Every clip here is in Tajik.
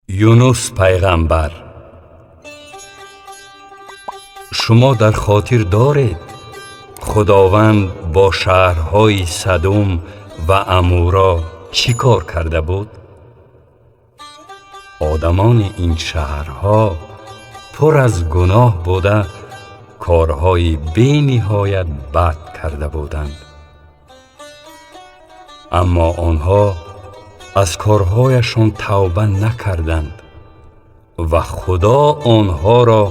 Юнус пайғамбар. Шумо дар хотир доред, Худованд бо шаҳрҳои Садум ва Амуро чӣ кор карда буд? Одамони ин шаҳрҳо пур аз гуноҳ буда, корҳои бениҳоят бад карда буданд. Аммо онҳо аз корҳояшон тавба накарданд ва Худо онҳоро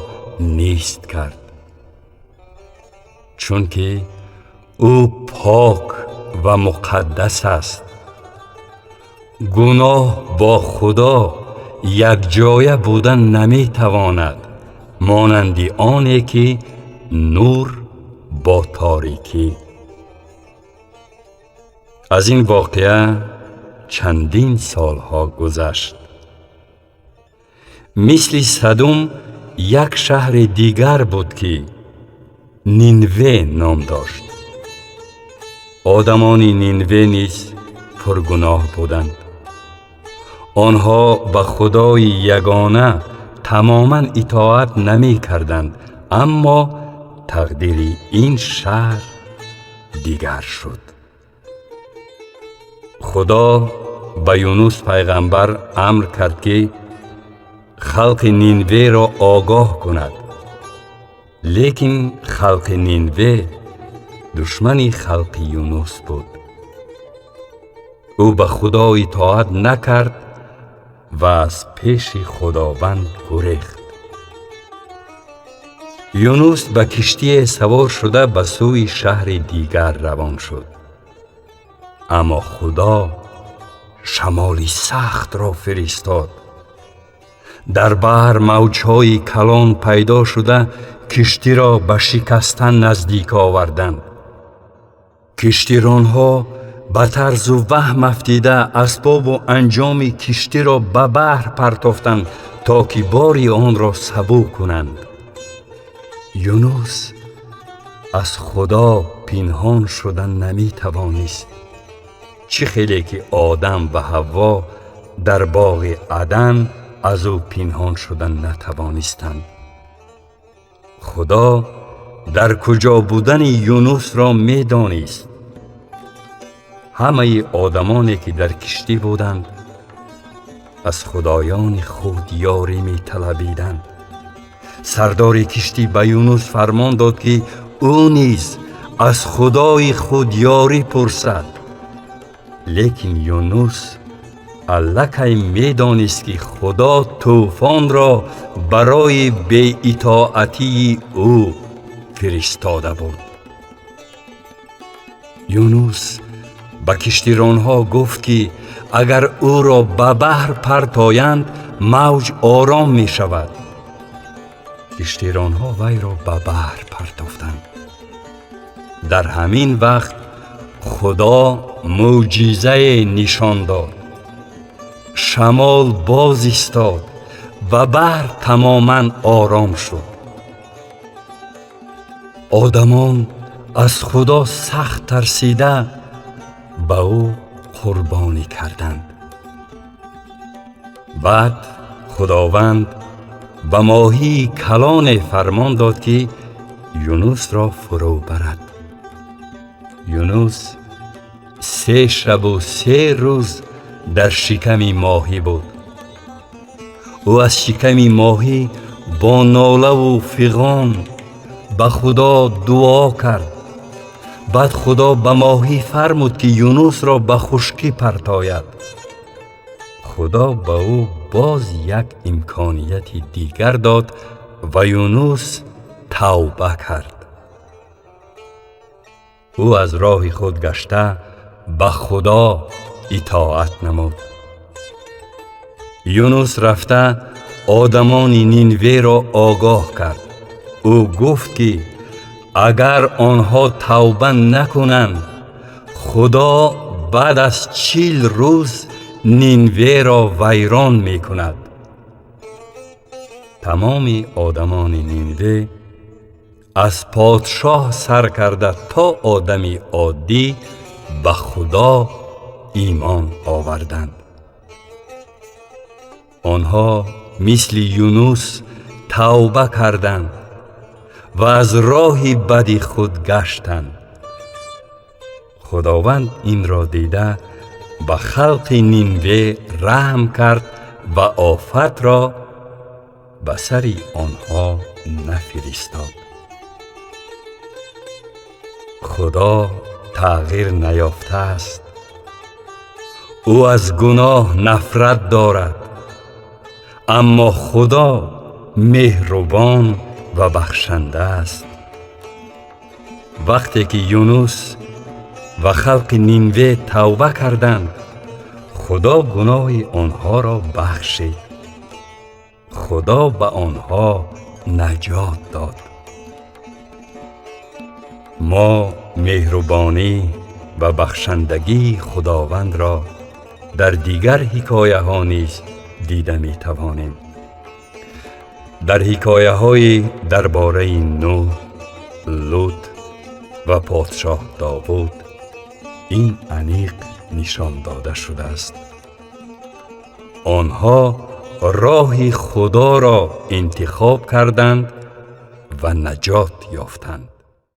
нест кард, чунки ӯ пок ва муқаддас аст. Гуноҳ бо Худо якҷоя буда наметавонад, монанди оне ки нур бо торикӣ. Аз ин воқеа чандин солҳо гузашт. Мисли Садум як шаҳри дигар буд, ки Нинве ном дошт. Одамони Нинве низ пургуноҳ буданд. Онҳо ба Худои ягона тамоман итоат намекарданд, аммо тақдири ин шаҳр дигар шуд. Худо ба Юнус пайғамбар амр кард, ки халқи Нинверо огоҳ кунад. Лекин халқи Нинве душмани халқи Юнус буд. Ӯ ба Худо итоат накард ва аз пеши Худованд гурехт. Юнус ба киштие савор шуда, ба сӯи шаҳри дигар равон шуд. Аммо Худо шамоли сахтро фиристод. Дар баҳр мавҷҳои калон пайдо шуда, киштиро ба шикастан наздик оварданд. Киштиронҳо ба тарзу ваҳм афтида, асбобу анҷоми киштиро ба баҳр партофтанд, то ки бори онро сабук кунанд. Юнус аз Худо пинҳон шуда наметавонист. Чӣ хеле ки Одам ва Ҳавво дар боғи Адан аз ӯ пинҳон шуда натавонистанд. Худо дар куҷо будани Юнусро медонист. Ҳамаи одамоне, ки дар киштӣ буданд, аз худоёни худ ёрӣ металабиданд. Сардори киштӣ ба Юнус фармон дод, ки ӯ низ аз худои худ ёрӣ пурсад. Лекин Юнус аллакай медонист, ки Худо тӯфонро барои беитоатии ӯ фиристода буд. Юнус ба киштиронҳо гуфт, ки агар ӯро ба баҳр партоянд, мавҷ ором мешавад. Киштиронҳо вайро ба баҳр партофтанд. Дар ҳамин вақт Худо мӯъҷизае нишон дод. Шамол боз истод ва баҳр тамоман ором шуд. Одамон аз Худо сахт тарсида, ба ӯ қурбонӣ карданд. Баъд Худованд ба моҳии калоне фармон дод, ки Юнусро фурӯ барад. Юнус 3 шабу 3 рӯз дар шиками моҳӣ буд. Ӯ аз шиками моҳӣ бо нолаву фиғон ба Худо дуо кард. Баъд Худо ба моҳӣ фармуд, ки Юнусро ба хушкӣ партояд. Худо ба ӯ боз як имконияти дигар дод ва Юнус тавба кард. Ӯ аз роҳи худ гашта, ба Худо итоат намуд. Юнус рафта, одамони Нинверо огоҳ кард. Ӯ гуфт, ки агар онҳо тавба накунанд, Худо баъд аз 40 рӯз Нинверо вайрон мекунад. Тамоми одамони Нинве, аз подшоҳ сар карда то одами оддӣ, ба Худо имон оварданд. Онҳо мисли Юнус тавба карданд ва аз роҳи бади худ гаштанд. Худованд инро дида ба халқи Нинве раҳм кард ва офатро ба сари онҳо нафиристод. Худо тағйир наёфтааст. Ӯ аз гуноҳ нафрат дорад, аммо Худо меҳрубон ва бахшанда аст. Вақте ки Юнус ва халқи Нинве тавба карданд, Худо гуноҳи онҳоро бахшид. Худо ба онҳо наҷот дод. Мо меҳрубонӣ ва бахшандагии Худовандро дар дигар ҳикояҳо низ дида метавонем. Дар ҳикояҳои дар бораи Нӯҳ, Лут ва подшоҳ Довуд ин аниқ нишон дода шудааст. Онҳо роҳи Худоро интихоб карданд ва наҷот ёфтанд.